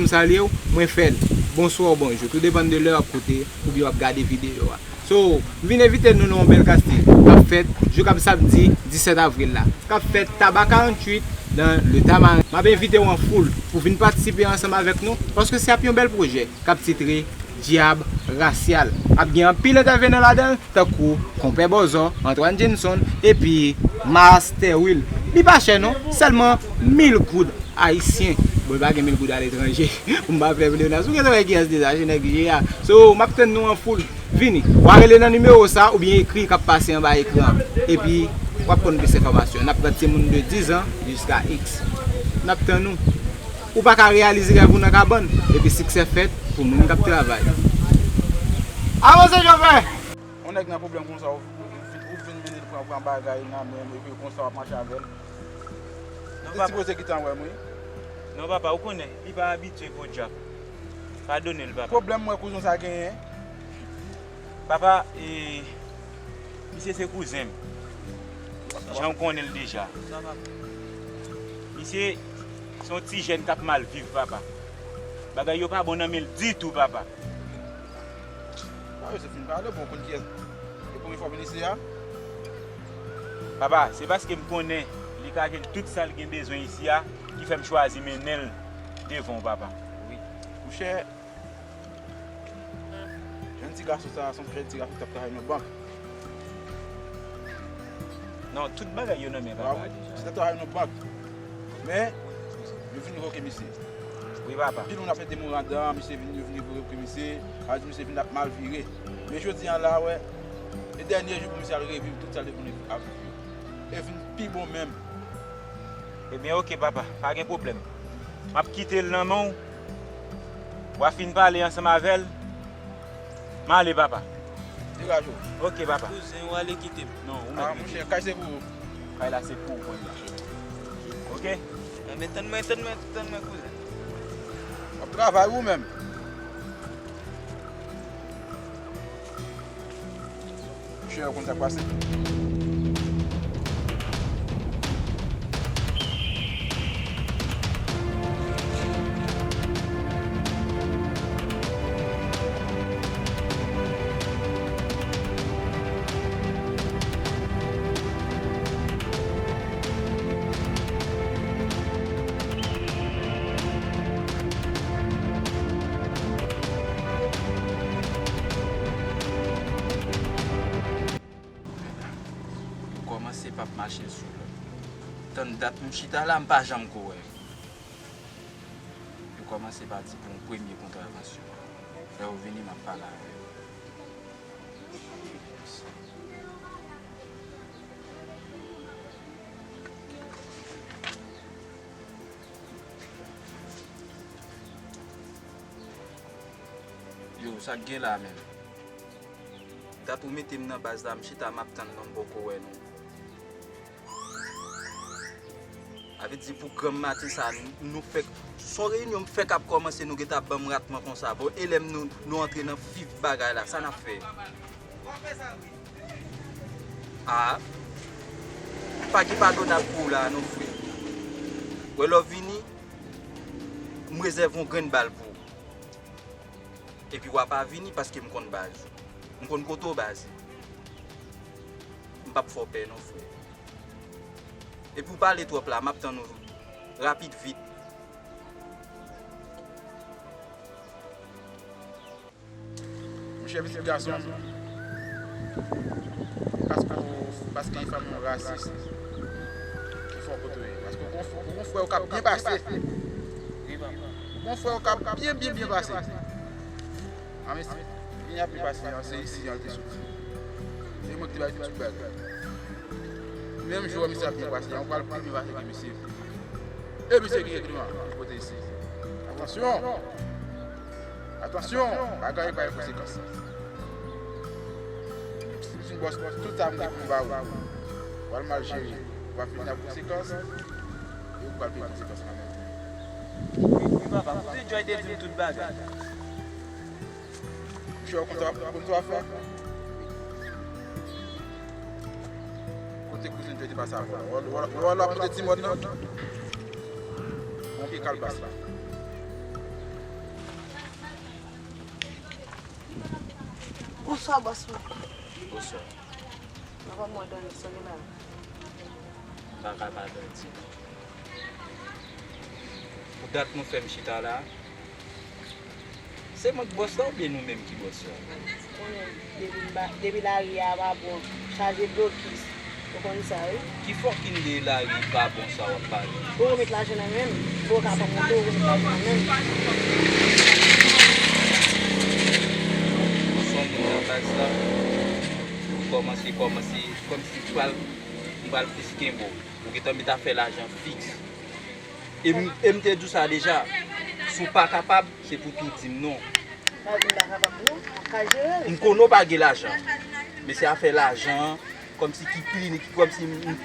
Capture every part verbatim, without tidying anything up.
Salye w, mwen fè l. Bonswa ou bonjou. Tou depann de lè w ap koute oubyen w ap gade videyo a. So, m vin envite nou nan yon bèl kastèy k ap fèt jou k ap samdi disèt avril la, k ap fèt Taba karanntuit nan Le Tamarin. M ap envite w an foul pou vin patisipe ansanm avèk nou, paske se ap yon bèl pwojè k ap titre Dyab Rasyal. Ap gen anpil entèvenan ladan l, tankou Konpè Bòzò, Antoine Jenson, epi Master Will. Li pa chè non, sèlman mil goud ayisyen. Bon, li pa gen mil goud aletranje. Pou m pa fè plenaj. Si w gen travay kiyès deja, se nèg je a. So, m ap tann nou an foul. Vini. W a rele nan nimewo sa oubyen ekri k ap pase anba ekran an. Epi, w ap konn plis enfòmasyon. N ap pran timoun de diz an jiska X. N ap tann ou. Ou pa ka reyalize rèv ou nan kabann. Epi siksè fèt pou moun k ap travay. Avanse, chofè! Yon nèg nan pwoblèm konsa, ou, ou, ou vin mennen l pran, pran bagay nan men l, epi konsa w ap mache avè l. Non, papa. Li sipoze kite anwè m, wi. Non, papa, ou konnen, li pa abitye podyab. Padone l, papa. Pwoblèm mwen kouzen sa genyen. Papa, e, misye se kouzen m. Jan w konnen l deja. Misye se yon ti jèn k ap mal viv, papa. Bagay yo pa bon nan men l ditou, papa. Papa, yo se fin pale, bon, konn kiyès. E premye fwa w vin isi a? Papa, se paske m konnen li ka jwenn tout sa l gen bezwen isi a ki fè m chwazi mennen l devan w, papa. Wi. Monchè, jèn ti gason sa a, se yon jèn ti gason ki t ap travay nan bank. Non, tout bagay yo nan men papa deja. Misye t ap travay nan bank. Men, yo vin revoke misye. Wi, papa. Anpil moun ap mete morandan, misye vin, yo vin revoke misye. Sa vle di misye vin ap mal vire. Men jodi a la, wè, e dènye jou pou misye al reviv tout sa l te konn ap viv yo. E vin pi bon menm. Ebyen, oke, papa. Pa gen pwoblèm. M ap kite l nan men w. W a fin pale ansanm avè l. M ale, papa. Degaje w. Oke, papa. Kouzen, ou ale kite m. Non, ou mèt rete. Ah, monchè, kay se pou ou. Kay la se pou ou, konnya. Oke? Enben, tann mwen, tann mwen, tann mwen, kouzen. W ap travay ou menm. Monchè, ou konn sa k pase. Yo kòmanse p ap mache sou lòt. Tann dat m chita la, m pa janm ko wè yo. Yo kòmanse pati pou yon premye kontravansyon. Lè yo vini, m ap pale avè yo. Yo, sa k gen la menm? Dat ou mete m nan baz la, m chita m ap tann nou, m poko wè nou. Sa vle di pou granm maten sa, nou, nou fèk, se yon reyinyon m fèk ap kòmanse, nou gentan ap ban m ratman konsa. Bon, e lè m nou, nou antre nan vif bagay la, sa n ap fè? A, pa gen padonab pou w la non, frè. Wè lè w vini, m rezève yon grenn bal pou ou. Epi w a pa vini paske m konn baz ou. M konn kote w baze. M p ap fè w pè non, frè. Epi w pale twòp la, m ap tann ou rapid vit. Monchè pitit gason m, paske, paske yon fanm yon rasis ki fè w kote w ye. Paske ou gon, ou gon frè w k ap byen pase. Ou gon frè w k ap byen, byen, byen pase. Anben, vini ap byen pase an, se isi an l te soti. Se mwen ki te bay tout bagay. Menm jou misye ap byen pase an, ou pral pi byen pase ke misye. E misye gen regleman pou pote isi. Atansyon! Atansyon, bagay yo bay konsekans. Si m fin bòs tout sa m gen pou m ba ou, ou al mal jere, ou va fini ak konsekans, e ou pral peye konsekans kanmenm. Wi, wi, papa, kouzen Joy te di m tout bagay. Monchè, ou konn sa w ap, konn sa w ap fè? Kote kouzen Joy te pase avè w la? Ou wè, ou wè, ou wè l ap monte ti mòn nan? Bon pye kalbas la. Bonswa, bòs mwen. Bonswa. Mwen pa mwen dòmi sou li la. M pa ka pa dòmi. Pou dat nou fè m chita la, se mwen k bòs la oubyen nou menm ki bòs la? Ou menm, depi m pa, depi lari a pa bon, chaje blokis. Ou konn sa, wi. Ki fòkin de lari pa bon sa w ap pale? Ou remèt lajan nan men m. Ou ka pran moto, ou remèt lajan nan men m. Ou se yon moun nan baz la. Ou kòmanse, kòmanse, kòmsi m pral, m pral plis kenbe w. Ou gentan met afè lajan fiks. E m, e m te di w sa deja. Si w pa kapab, se pou tou di m non. Pa di m pa kapab non. M ka jere l. M konnen w pa gen lajan. Men se afè lajan an, kòmsi ki pli, ki kòmsi m, m,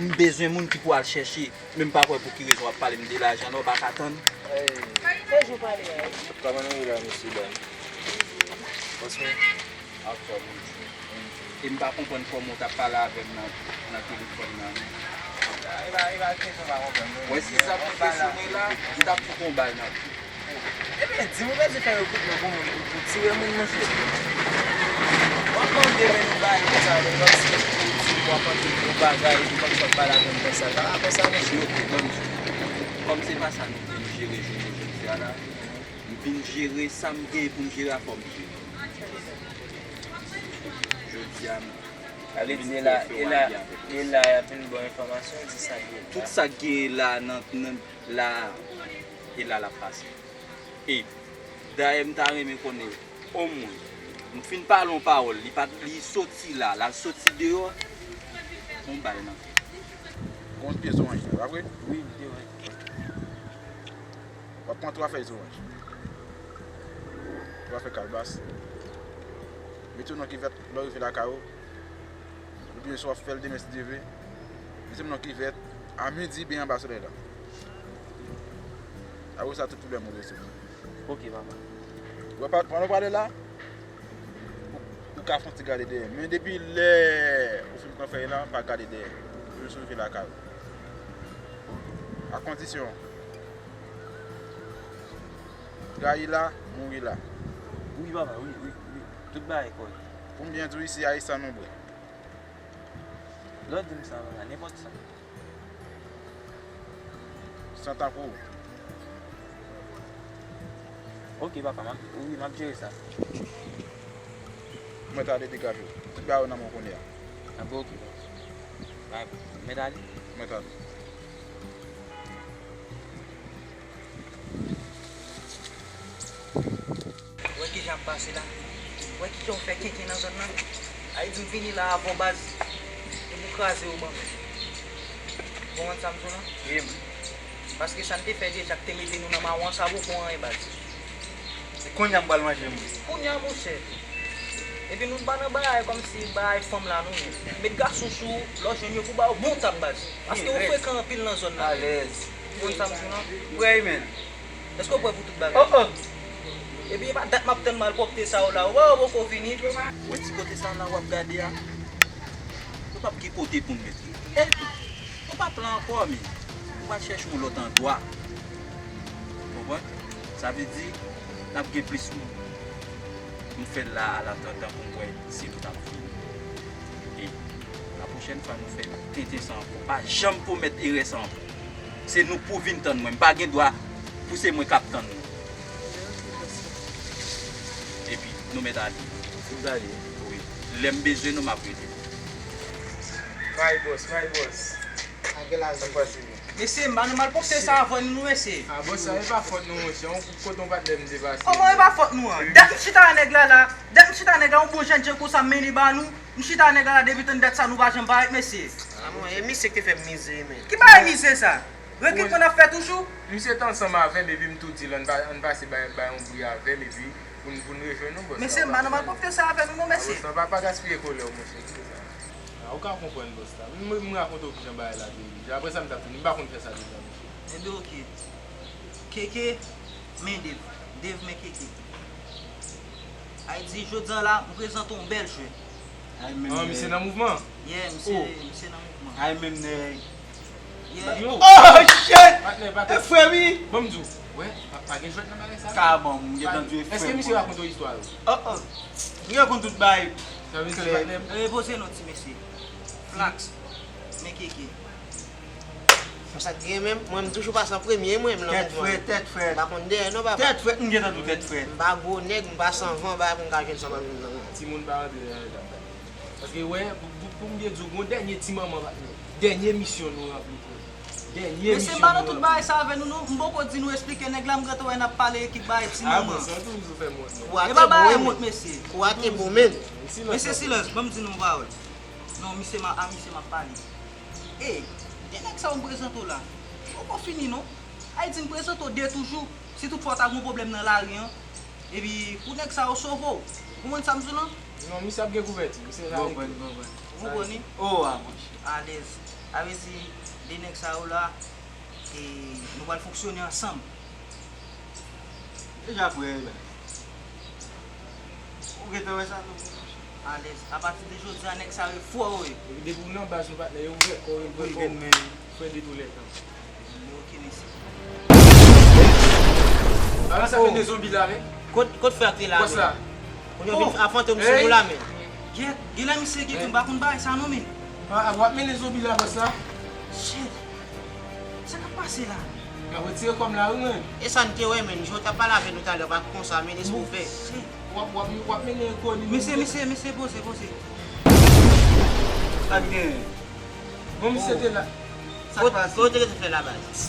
m bezwen moun ki pou al chèche. Men m pa kwè pou ki rezon w ap pale m de lajan la, w pa ka tann. Ey. Toujou pale a. Kòman nou ye la, mesye dam? Franchman, Anfòm, wi. E m pa konprann kòman w t ap pale avè m nan, nan telefòn nan, non. E pa, e pa kesyon pa konprann, non. Wè, si sa t rive sou mwen la, m t ap fout yon bal nan pye w. Ebyen, di m ou bezwen fè rekrutman pou moun, pou, pou tire moun, monchè. W ap mande men nou bagay konsa, men kòmsi ou di m w ap antre yon bagay, epi kòmsi w ap pale avè m konsa. Pa, pa fè sa, monchè. Ok, ban m di w. Kòm se pa sa nou vin jere jounen jodi a la, m vin jere sa m gen pou m jere a fò m jere. Jodi a, m vin fè, fè w ale avèk mwen. E la, e la, e la y ap vin ba w enfòmasyon, di sa k gen la. Tout sa k genyen la, nan, nan, la, e la l ap pase. E, dayè, m ta renmen konnen, omwen, m fin pale yon pawòl, li pa t, li soti la, l al soti deyò, yon bal nan pye. Gon pye zoranj la, pa vre? Wi, m te wè. W ap pran twa fèy zoranj. Twa fèy kalbas. Mete yo nan kivèt, lè w rive lakay ou. Oubyen si w ap fè l demen si Dye vle. Mete m nan kivèt, a midi byen anba solèy la. Apre sa, tout pwoblèm ou rezoud. Ok, papa. Ou wè, pa, pandan w pale la, ou, ou ka fè yon ti gade dèyè. Men depi lè ou fin pran fèy la, pa gade dèyè. Jis rive lakay ou. A kondisyon, trayi la, mouri la. Wi, papa, wi, wi, wi. Tout bagay kòrèk. Pou m byen di w, isi a, e san nonbre. Lè w di m sa, papa, nenpòt san. San tankou. Ok, papa, m ap, wi, m ap jere sa. Mwen t ale degaje w. Tout bagay ou nan men w kounye a. A bon, ok, papa. Bay, mwen t ale. Mwen t ale. Wè kijan ap pase la. Wè kijan w fè kenken nan zòn nan. Ay di m vini la avan baz. E pou kraze yo ban mwen. Ou konprann sa m di w lan? Wi, mwen. Paske sa n te fè deja k te mete nou nan mawon sa poko anyen baz. Se kounye a m pral manje mwen. Kounye a, monchè. Epi nou pa nan bagay kòmsi bagay fanm la nou ye. Met gason sou ou, lè w jwenn yo pou ba yo bon tap baz. Paske ou frekan anpil nan zòn nan. Alèz. Ou konn sa m di w lan? Prè, men. Èske w prè pou tout bagay? Oh, oh. Epi e pa dat m ap tann malpwòpte sa yo la. Ou wè yo poko vini. Wè ti kote sa la w ap gade a. Nou p ap gen kote pou n met li. Epi, nou p ap la ankò, men. Nou pral chèche yon lòt andwa. Konprann? Sa vle di, n ap gen plis moun. Nou fè l la a, an atandan pou m wè si nou t ap vini. E la pwochèn fwa nou fè tenten sa ankò. Pa janm komèt erè sa ankò. Se nou k pou vin tann mwen. M pa gen dwa pou se mwen k ap tann nou. Epi, nou mèt ale. Si w ale? Wi. Lè m bezwen nou, m ap rele. May bòs, may bòs. Sa k pase? Mesye, m pa nan malpwòpte sa avan nou, mesye. A, bòs, sa e pa fòt nou, monchè. Yon kote yon patnè m te pase. Kòman e pa fòt nou an? Dat m chita a nèg la la. Dat m chita a nèg la, yon bon jènjan konsa, m mennen ba nou. M chita a nèg la la, depi tann dat sa nou pa janm parèt, mesye. A, bon, e misye k te fè m mize, men. Ki bagay mize sa? Rekritman n ap fè toujou? Misye te ansanm avè m, epi m tou di l, ann pa, ann pase bay, bay yon bri avè m, epi pou n, pou n rejwenn nou, bòs. Mesye, m pa nan malpwòpte sa avè nou, non, mesye. A, bòs, pa, pa gaspiye kolè w, monchè, kite sa. A, ou ka konprann, bòs la. M, m rakonte w kijan bagay la te ye. Apre sa, m t ap vini. M pa konn fè sa deja, mesye. Ebyen, oke. Keke, men Dave. Dave, men Keke. Ay di, jodi a la, m prezante w yon bèl jwèt. Ay, men, ah, misye nan mouvman? Yeah, misye, oh, misye nan mouvman. Ay, men, nèg. Yeah. Oh, shit! Patnè, patnè. E frè, wi. Ban m di w. Wè, pa, pa gen jwèt nan bagay sa. Kaban, m gentan di frè m. Èske misye rakonte w istwa yo? Oh, oh. M gen konn tout bagay. Sa vle di klè. Patnè m. Repoze non, ti mesye. Flax. Men keke. Sa k gen menm, mwen m toujou pase an premye, mwen, m nan mouvman. Tèt frèt, tèt frèt. M pa konn dèyè non, papa. Tèt frèt, m gentan di w tèt frèt. M pa gwo nèg, m pa san van bagay pou m ka jwenn san van moun nan. Timoun pa rantre nan etap sa. Paske, wè, pou, pou, pou m byen di w, gon dènye ti manman, dènye misyon nou ranpli, frè. Dènye misyon nou ranpli. Mesye, m pa nan tout bagay sa avè nou, non. M poko di nou eksplike nèg la, m gentan wè n ap pale ekip bagay ti manman. Ah, bon, sa toujou fè m wont, non. E pa bagay wont, mesye. Kou a te bon, men. Mesye, silans, ban m di nou yon pawòl. Non, misye, ma, a misye m ap pale. Ey, de nèg sa yo m prezante w la, yo poko fini non. Ayiti m prezante w de toujou. Si toutfwa w ta gon pwoblèm nan lari an, epi pou nèg sa yo sove w. Ou konprann sa m di w lan? Non, misye ap gen kouvèti. Misye la. Konprann, konprann. Ou konprann li? Oh, a monchè. Alèz. Sa vle di, de nèg sa yo la, e, nou pral fonksyone ansanm. Deja prè, baz. Ou gentan wè sa tou? Alèz. Apati de jodi a, nèg sa yo fò yo ye. Epi depi w nan baz nou patnè, yo ouvè kò yo, yo pran kò. Frè de tou lè tan. Ok, mesye. Ala sa fè de zonbi la, men. Kot, kot frè a te la, men? Bòs la. Kounye a vin afwante m sou nou la, men. Gen, gen lè misye gen, m pa konn bagay sa non, men. W ap mennen zonbi la, bòs la? Shit. Sa k ap pase la? M ap retire kò m la, wi, mwen. E sa n te wè, men. Jan w t ap pale avè nou talè, pa t konsa, men, lespri ouvè. W ap, w ap, w ap mennen kò li. Mesye, mesye, mesye, poze, poze. Sa k gen? Bon, misye te la. Sa k pase? Kote w te fè la, baz?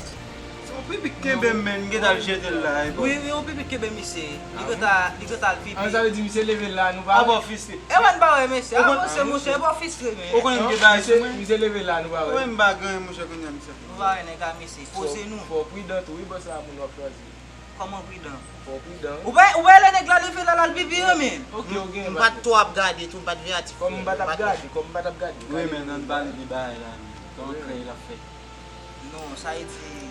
Se yon pipi k kenbe m, men, m gentan al jete l la, e bon. Wi, wi, yon pipi k kenbe misye. Li gentan, li gentan al pipi. Ah, sa vle di misye leve la, nou pa wè? Ah, bon, fistre. E wè n pa wè mesye. Ah, bon, se monchè, bon, fistre, men. Ou konnen m gen bagay sou mwen? Misye leve la, nou pa wè? Ou wè m pa gen, monchè, kounye a, misye. Nou pa wè nèg la, mesye. Poze nou. Fò, fò w pridan tou, wi, bòs la, moun w ap chwazi. Kòman pridan? Fò w pridan. Ou pa, ou pa wè lè nèg la leve la, l al pipi an, men. Ok, ok. M pa t twò ap gade tou, m pa t veyatif. Kòm m pa t ap gade, kòm m pa t ap gade. Wi, men, ann pale de bagay la, men. Kòman krèy la fè? Non, sa vle di,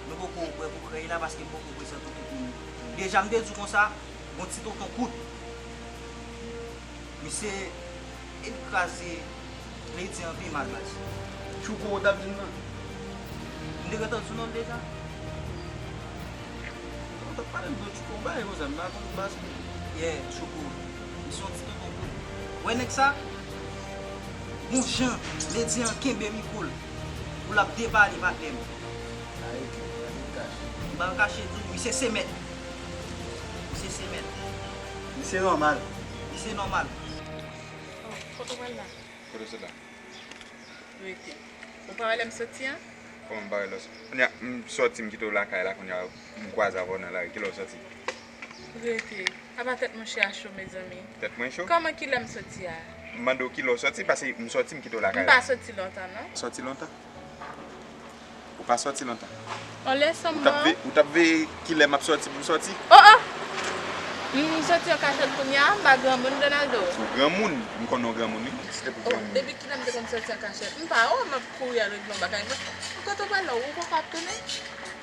nou poko prè pou krèy la, paske m poko prezante tout moun. Deja, m te di w konsa, gon ti tonton kout. Misye, e li kraze Lady an pi mal, baz. Tchouko, ou t ap di m nan? M te gentan di w non l deja. Ou t ap pale m de Tchouko, yon bagay konsa, m pa konn baz. Yeah, Tchouko. Misye yon ti tonton kout. Wè nèg sa? Bon jan, Lady an kenbe mikwo l. Pou l ap depale, patnè m. Arete, arete kache. M pa kache tou, misye se mèt. Misye se mèt. Misye nòmal. Misye nòmal. Oh, kote w pral la? Kote w sot la? Rete. Ou pa wè lè m soti an? Kòman m pa wè lè w soti? Kounye a, m sòti, m kite w lakay la, kounye a, m kwaze avè w nan lari. Kilè w soti? Rete. Apa tèt monchè a cho, mezanmi. Tèt mwen cho? Kòman, kilè m soti a? M mande w kilè w soti, paske m sòti, m kite w lakay la. M pa soti lontan, non. Sòti lontan? Ou pa sòti lontan. On lè sèlman. Ou t ap ve-, ou t ap veye kilè m ap sòti pou m sòti? Oh, oh! M soti an kachèt kounye a, m pa granmoun, Donaldo. Ou granmoun, m konnen w granmoun, wi. Si te pou granmoun. Oh, depi kilè m te konn sòti an kachèt? M pa wè w, m ap kouri al regle yon bagay. Mwen, kote w pral la, ou poko ap tounen?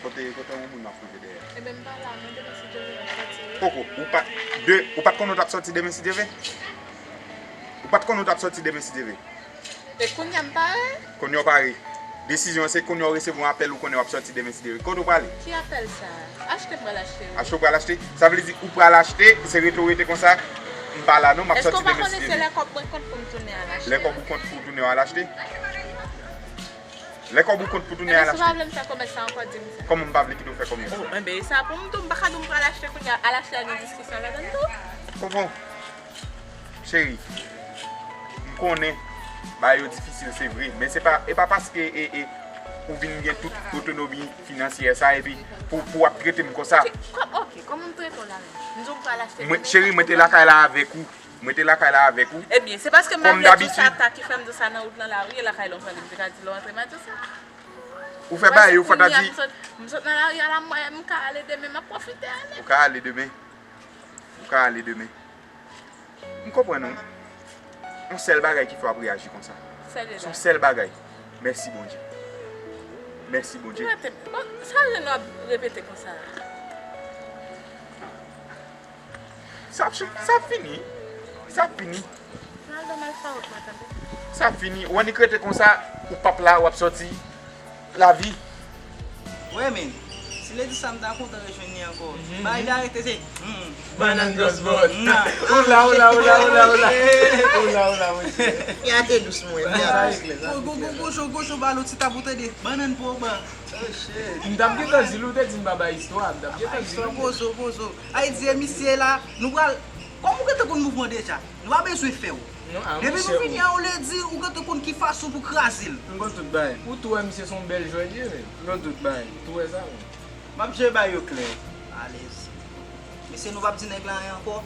Kote, kote yon moun m ap rive dèyè? Ebyen, m pa la, non, demen si Dye vle, m ap sòti, wi. Poko, ou pa, de, ou pa t konnen w t ap sòti demen si Dye vle? Ou pa t konnen w t ap sòti demen si Dye vle? E kounye a m pare? Kounye a w pare. Desizyon an se kounye a w resevwa yon apèl ou konnen w ap sòti demen si Dye vle. Kote w prale? Ki apèl sa? Achte m pral achte, wi. Achte w pral achte? Sa vle di ou pral achte, se rete w rete konsa, m pa la non, m ap sòti demen si Dye vle. Èske w pa konnen se lè kòb mwen kont pou m tounen al achte? Lè kòb ou kont pou tounen al achte? Lè kòb ou kont pou tounen al achte? Ebyen, si w pa vle m fè kòmès sa ankò, di m sa. Kòman m pa vle kite w fè kòmès? Oh, enben, e sa pou m di w, m pa ka di w m pral achte kounye a, al achte a gen diskisyon ladan l tou. Konprann? Cheri, m konnen bagay yo difisil, se vre, men se pa, e pa paske, e, e, ou vin gen tout otonomi finansyè sa, epi pou, pou w ap trete m konsa. Ki, kò-, ok, kòman m trete w la menm? M di w m pral achte kounye a. Mwen, cheri, mwen te lakay la avèk ou. Mwen te lakay la avèk ou. Ebyen, se paske m pa vle di w sa ta ki fè m di w sa nan wout lan la, wi, e lakay la w pral, m te ka di lè w antre m a di w sa. Ou fè bagay yo fò ta di. M sot, m sot nan lari a la, m, m ka ale demen, m ap pwofite ale. Ou ka ale demen. Ou ka ale demen. M konprann ou. Yon sèl bagay ki fè w ap reyaji konsa. Se yon sèl bagay. Mèsi Bondye. Mèsi Bondye. Repete, bon, sa jan nou ap repete konsa a? Sa ap, sa ap fini. Sa ap fini. Ronaldo mal fawot mwen, tande. Sa ap fini. Ou annik rete konsa, ou p ap la, w ap sòti. Lavi. Wè, men. Lè di sa, m ta kontan rejwenn li ankò. Bagay li arete, se, hmm. Bannann just bust. Oula, oula, oula, oula, oula. Oula, oula, mesye. Li arete dous, mwen. Li arete. Gwo, gwo, gwo, gwo cho, gwo cho, balo, ti tap, ou tande. Bannann pou ou ban. M t ap gentan di l, ou te di m pa bay istwa, m t ap gentan di l. Pozo, pozo. Ay, di, e misye la, nou pral, kòm ou gentan konn mouvman deja, nou pa bezwen fè w. Depi nou vini a, ou le di, ou gentan konn ki fason pou kraze l. M konn tout bagay. Ou tou wè misye se yon bèl jwè li ye, men. M konn tout bagay. Ou tou wè sa, men. M ap jere bagay yo klè. Alèz. Mesye, nou p ap di nèg la anyen ankò?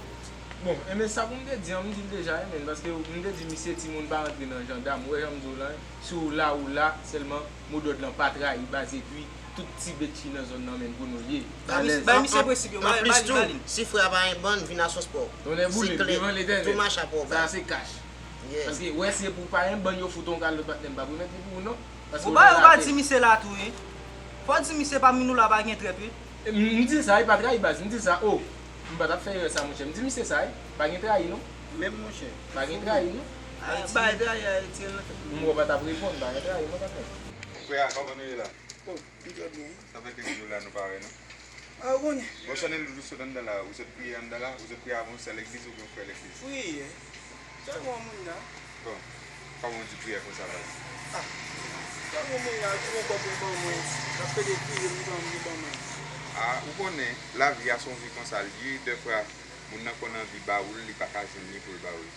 Bon, enben sa pou m te di an, m di l deja, enben, paske m te di misye timoun pa rantre nan jandam. Ou wè jan m di w la, si w la, ou la, sèlman modòd lan pa trayi baz epi tout ti bet ki nan zòn nan menm pou nou l ye. Bay misye prensip yo, ba li, ba li. Si frè a pa gen bann, vin a Sospò. Tonnè boule m devan Letènèl. Tou mache a pòv. Sa se kach. Paske, wè, si e pou w pa gen bann, yo fout on kalòt, patnè, m p ap remèt li pou ou, non. Paske ou pa, ou pa di misye la tou, wi. Fò w di misye pami nou la pa gen trèt, wi. M, m di sa, wi, pa trayi baz, m di sa, o. M pa t ap fè erè sa, monchè. M di misye sa, wi. Pa gen trayi, non. Menm, monchè. Pa gen trayi, non. Bay trayi Ayiti, nan tèt. M wè w pa t ap reponn, pa gen trayi, non, patnè. Frè a, kòman nou ye la? Oh, m trè byen. Sa fè kèk jou la nou pa wè, non? A, ou konnen. Bon, Chanel, ou sot anndan la, ou sot priye anndan la, ou sot priye avè yon sè legliz oubyen yon frè legliz? Priye. Sèlman moun nan. Bon, kòman w di priyè konsa, baz? A, sèlman moun nan, ki gon kòb pou l ban mwen, l ap pede priye, m di ban m, li ban mwen. A, ou konnen, lavi a se yon vi konsa l ye, dèfwa, moun nan konn anvi ba ou l, li pa ka jwenn li pou l ba ou l.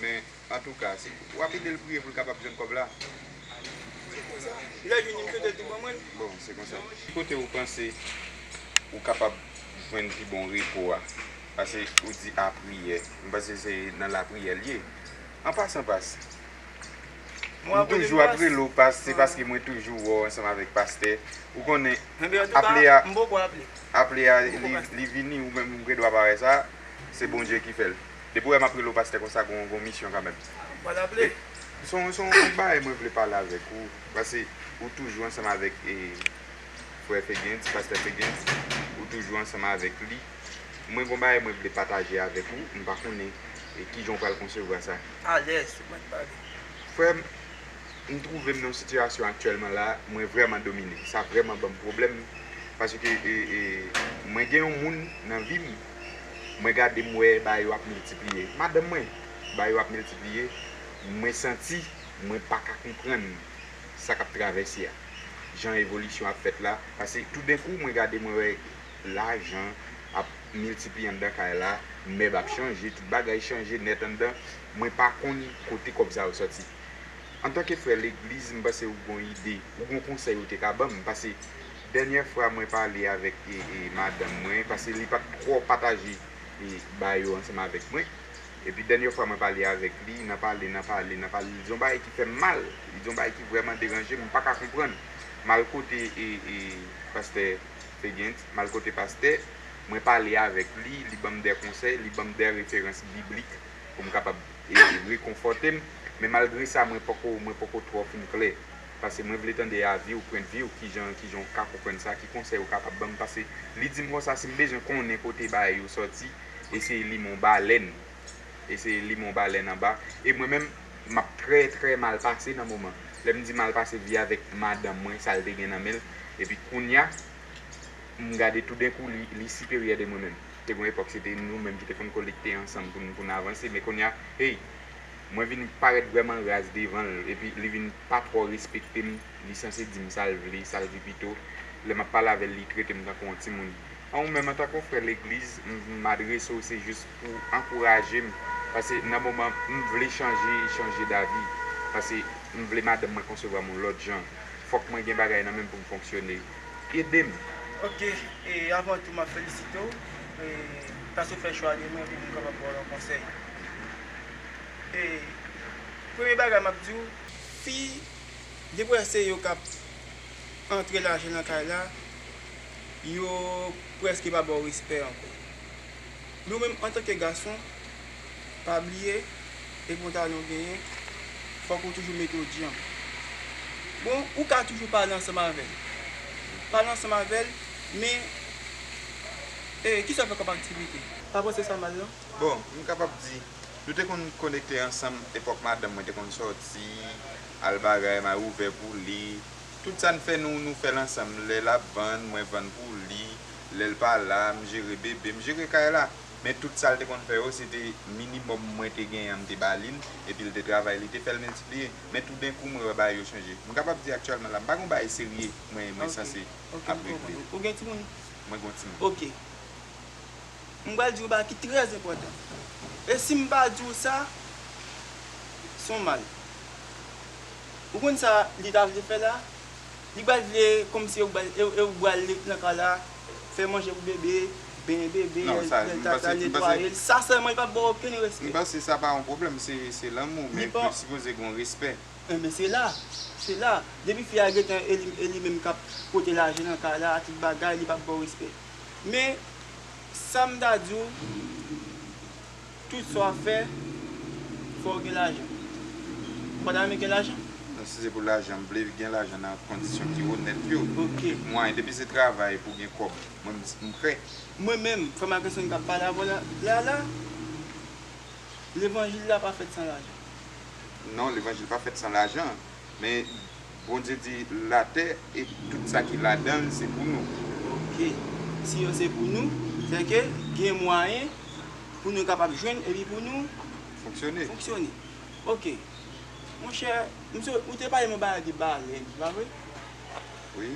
Men, Antouka, si w ap ede l priye pou l kapab jwenn kòb la. Lè vini, m swete l tou ban mwen l. Bon, se konsa. Ki kote ou panse ou kapab jwenn pi bon repo a? Paske ou di a priyè. M panse se nan lapriyè l ye. An pasan, pas. M toujou ap rele w, pas, se paske mwen toujou wè w ansanm avèk pastè. Ou konnen, aple a, aple a, li, li vini, ou menm, ou gendwa pa wè sa, se Bondye ki fè l. Depi w wè m ap rele w pastè konsa, gon, gon misyon kanmenm. Pral aple. E, se yon, se yon bagay mwen vle pale avèk ou, paske ou toujou ansanm avèk, e, frè Fegent, pastè Fegent, ou toujou ansanm avèk li. Mwen gon bagay mwen vle pataje avèk ou, m pa konnen, e, kijan w pral konsevwa sa. Alèz, mwen pale. Frè m, M twouve m nan yon sitiyasyon aktyèlman la, mwen vrèman domine. Sa vrèman ban m pwoblèm. Paske, e, e, mwen gen yon moun nan vi m, mwen gade m wè bagay yo ap miltipliye. Madanm mwen, bagay yo ap miltipliye. Mwen santi, mwen pa ka konprann sa k ap travèse a. Jan evolisyon ap fèt la. Paske toudenkou, mwen gade mwen wè lajan ap miltipliye anndan kay la, mèb ap chanje, tout bagay chanje nèt anndan. Mwen pa konn kote kòb sa yo sòti. Antanke frè legliz, m panse ou gon ide, ou gon konsèy ou te ka ban m, paske dènyè fwa mwen pale avèk, e, e, madanm mwen, paske li pa t twò pataje, e, bagay yo ansanm avèk mwen. Epi dènyè fwa mwen pale avèk li, nan pale, nan pale, nan pale, li di yon bagay ki fè m mal. Li di yon bagay ki vrèman deranje m, m pa ka konprann. M al kote, e, e, pastè Fegent, m al kote pastè, mwen pale avèk li, li ban m de konsèy, li ban m de referans biblik pou m kapab, e, rekonfòte m. Men malgre sa, mwen poko, mwen poko twò fin klè. Paske mwen vle tande avi w, pwennvi w, kijan, kijan w ka konprann sa, ki konsèy ou kapab ban m. Paske li di m konsa, si m bezwen konnen kote bagay yo sòti, eseye limen yon balèn. Eseye limen yon balèn anba. E mwen menm, m ap trè, trè mal pase nan moman. Lè m di mal pase, vi avèk madanm mwen, sa l te gen nan men l. Epi kounya, m gade toudenkou, li, li siperyè de mwen menm. Te gon epòk, se te nou menm ki te konn kolekte ansanm pou n, pou n avanse. Men kounya, hey, mwen vin parèt vrèman raz devan l. Epi li vin pa twò respekte m. Li sanse di m sa l vle, sa l di pito. Lè m ap pale avè l, li trete m tankou yon timoun. An ou menm, antanke yon frè legliz, m, m adrese w, se jis pou ankouraje m. Paske nan moman, m vle chanje, chanje davi. Paske m vle madanm mwen konsevwa m yon lòt jan. Fòk mwen gen bagay nan men m pou m fonksyone. Ede m. Ok, e avan tou, m ap felisite w, e, paske w fè chwa de mwen pou m kapab ba w yon konsèy. E, premye bagay m ap di w, fi, depi w wè se yo k ap antre lajan nan kay la, yo prèske pa ba w respè ankò. Men w menm, antanke gason, pa bliye, e pou w ta nou genyen, fòk ou toujou mete w djanm. Bon, ou ka toujou pale ansanm avè l. Pale ansanm avè l, men, e, kisa w fè kòm aktivite? Pa panse sa mal, non? Bon, m kapab di, nou te konn konekte ansanm epòk madanm mwen te konn sòti, al bagay, m al ouvè pou li, Tout sa n fè, nou, nou fè l ansanm. Lè l ap vann, mwen vann pou li. Lè l pa la, m jere bebe, m jere kay la. Men tout sa l te konn fè yo, se te minimòm mwen te genyen an, m te ba li l, epi l te travay, li te fè l miltipliye. Men toudenkou, mwen wè bagay yo chanje. M kapab di aktyèlman la, m pa gen yon bagay serye mwen, mwen sanse ap regle. Ou gen timoun? Mwen gen yon timoun. Oke. M pral di w yon bagay ki trè enpòtan. E si m pa di w sa, se yon mal. Ou konn sa li ta vle fè la? Li pral vle kòmsi ou pral, e, e ou pral ret nan kay la, fè manje pou bebe, benyen bebe, lè l tata, netwaye l. Sa sèlman, li p ap ba w okenn respè. M panse sa pa yon pwoblèm, se, se lanmou, men li sipoze gen yon respè. Enben, se la, se la. Depi fi a gentan e li, e li menm k ap pote lajan nan kay la, tout bagay, li p ap ba w respè. Men, sa m ta di w, tout sa w ap fè, fò w gen lajan. Ou pa ta renmen gen lajan? Non, si se pou lajan, m vle gen lajan nan kondisyon ki onèt yo. Oke. Mwayen, depi se travay pou gen kòb, mwen, m, m prè. Mwen menm, frè m ak sè m k ap pale avè w la, la, la, levanjil la pa fèt san lajan. Non, levanjil pa fèt san lajan, men Bondye di latè e tout sa ki ladan l se pou nou. Oke. Si yo se pou nou, sèke gen mwayen pou nou kapab jwenn epi pou nou fonksyone. Fonksyone. Oke. Monchè, misye, ou te pale m yon bagay de balèn, pa vre? Wi.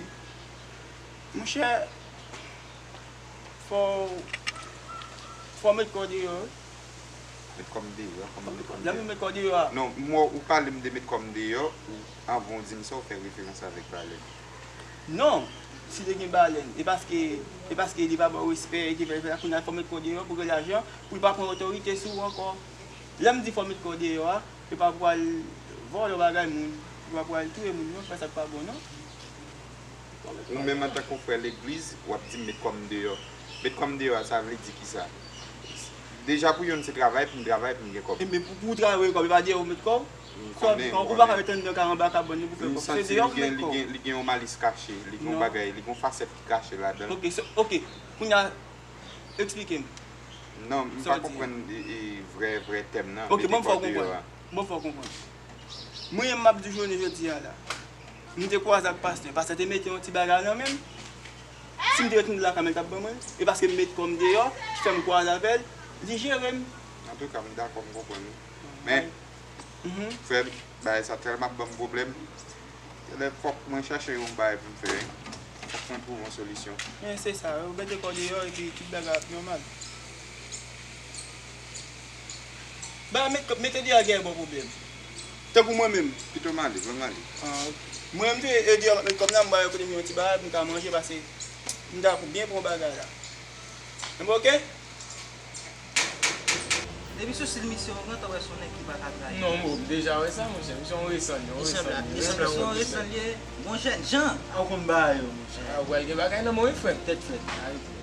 Monchè, fò, fò w met kò w deyò, wi. Met kò m deyò, kòman m met kò m deyò? Lè m met kò w deyò a. Non, m wè ou pale m de met kò m deyò, ou, anvan w di m sa, ou fè referans avèk balèn. Non, si te gen balèn, e paske, e paske li pa ba w respè, e te fè, fè sa, kounye a fò w met kò w deyò pou gen lajan, pou l pa pran otorite sou ou ankò. Lè m di fò w met kò w deyò a, yo pa pral vòlò bagay moun, yo pa pral touye moun, non, fè sa k pa bon, non. Ou menm antanke yon frè legliz, w ap di m met kò m deyò. Met kò m deyò a, sa vle di kisa? Deja pou youn se travay, pou m travay, pou m gen kòb. Enben pou, pou w travay kòb, e pa deyò ou met kò w? M konnen, m konnen. Ou pa ka ret anndan kay anba kabann nan pou fè kòb. Se deyò pou met kò w. Li gen, li gen yon malis kache, li gen yon bagay, li gen yon fasèt ki kache ladan l. Oke, so, oke. Kounye a, eksplike m. Non, m pa konprann, e, e, vrè, vrè tèm nan. Oke, ban m fè w konprann. Ban m fè w konprann. Mwen menm m ap di jounen jodi a la. M te kwaze ak pastè. Pastè te mete yon ti bagay nan men m. Si m te retounen lakay mwen, l t ap ban mwen l. E paske m met kò m deyò, ki fè m kwaze avè l, li jere m. Antouka, m dakò, m konprann ou. Men, frè m, bagay sa tèlman ap ban m pwoblèm. Genlè fòk mwen chache yon bagay pou m fè, wi. Fòk mwen twouve yon solisyon. Men se sa, ou mete kò deyò epi tout bagay ap nòmal. Ba, met, mete deyò a gen bon pwoblèm. Tankou mwen menm. Pito m ale, ban m ale. Ah, ok. Mwen menm tou, e deyò m ap met kò m la, m ba yo kote m yon ti bagay pou m ka manje, pase m ta byen pran bagay la. Enben, ok? Depi sou stil misye, ou gentan wè se yon nèg ki pa ka trayi. Non, bon, m deja wè sa, monchè. Misye yon resan, yon resan. Li sanble, li sanble se yon resan, li ye. Bon jèn jan. Ou konn bagay yo, monchè. Ah, ou pral gen bagay nan men w, wi, frè m. Tèt frèt. Arete.